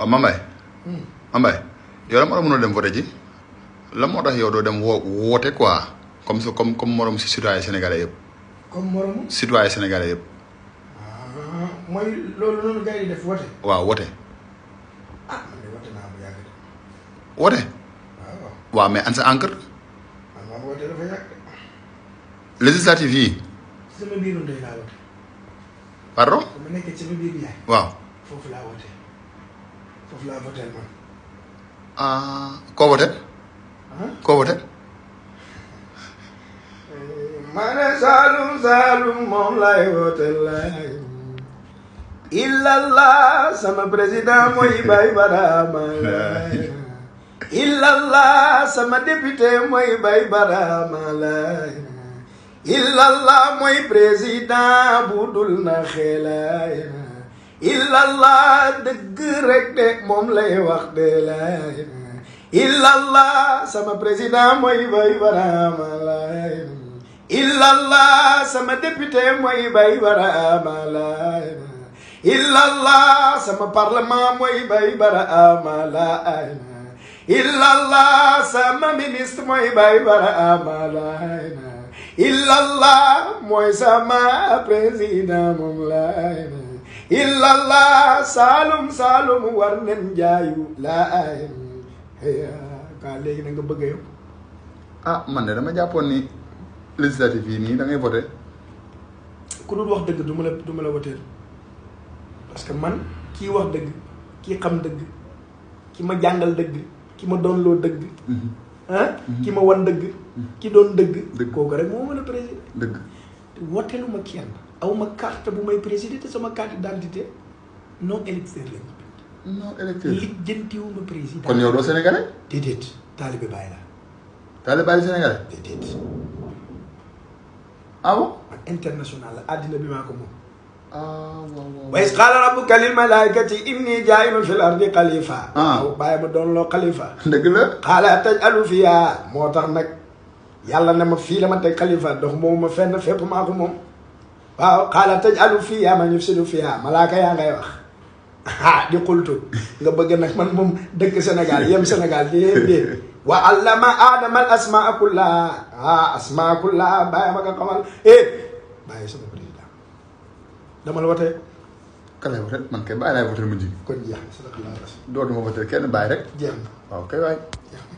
waaw Mambay. Mambay yow la moo tax mënoo dem voté ji la moo tax yow doo dem woote quoi comme morom si citoyen sénégalais yëpp. comme moromu. citoyen sénégalais yëpp. mooy loolu noonu gars yi def voté. waaw woote. man de voté naa bu yàgg de. woote. waaw. waaw mais an sa encre. man voté dafa yàgg de. législative yi. sama biiru ndey laa voté. pardon. ma nekkee sama biir yaay. waaw. foofu laa voté foofu laa voté man. koo voté. koo voté. ma ne Saalum Saalum moom laay voté laay. illallah sama président mooy Baye Barama laay. illallah sama député mooy Baye Barama laay. illallah mooy président bu dul na xelaay. illallah dëgg rek de moom lay wax de laay. illallah sama président mooy Baye Barama laay. illallah sama député mooy Baye Barama laay. illallah sama parlement mooy Baye Barama laay. illallah sama ministre mooy Baye Barama laay. illallah mooy sama président moom laay. illallah Saalum Saalum war nen jaayu laay. kaa léegi na nga bëgg yow. man de dama jàppoon ni législative yi nii da ngay voté. ku dul wax dëgg du ma la voté parce que man kii wax dëgg kii xam dëgg ki ma jàngal dëgg ki ma doon loo dëgg. ki ma wan dëgg. ki doon dëgg. kooku rek moo mën a présider. dëgg. te woteelu ma kenn aw ma carte bu may présider te sama carte d'identité non électeur lañ. non électeur lijjantiwu ma président. kon yow doo sénégalais. déedéet taalibe Baay la. taalibe Baay sénégalais. déedéet. bon. man international la àddina bi maa ko moom. waaw. wa iz qaala rabbuka lil malaa'ikati inni jaa'ilun fil ardi xalifa. bàyyi ma doon loo xalifa. dëgg la. qaala taj'alu fiihaa moo tax nag yàlla ne ma fii la ma teg xalifa ndox moomu ma fenn fépp maa ko moom. waaw qaala taj'alu fiihaa man yufsidu fiihaa malaaka yaa ngay wax. di xultu nga bëgg nag man moom dëkk Sénégal yem Sénégal déedéet. wa allama aadama al asmaa kullaha asmaa kullaha bàyyi ma nga xamal bàyyi sama président dama la wote. kan lay voté man kay bàyyi laay voté mu ji. kon jeex na. dootuma voté kenn bàyyi rek. jeex na waaw kay waay. jeex na.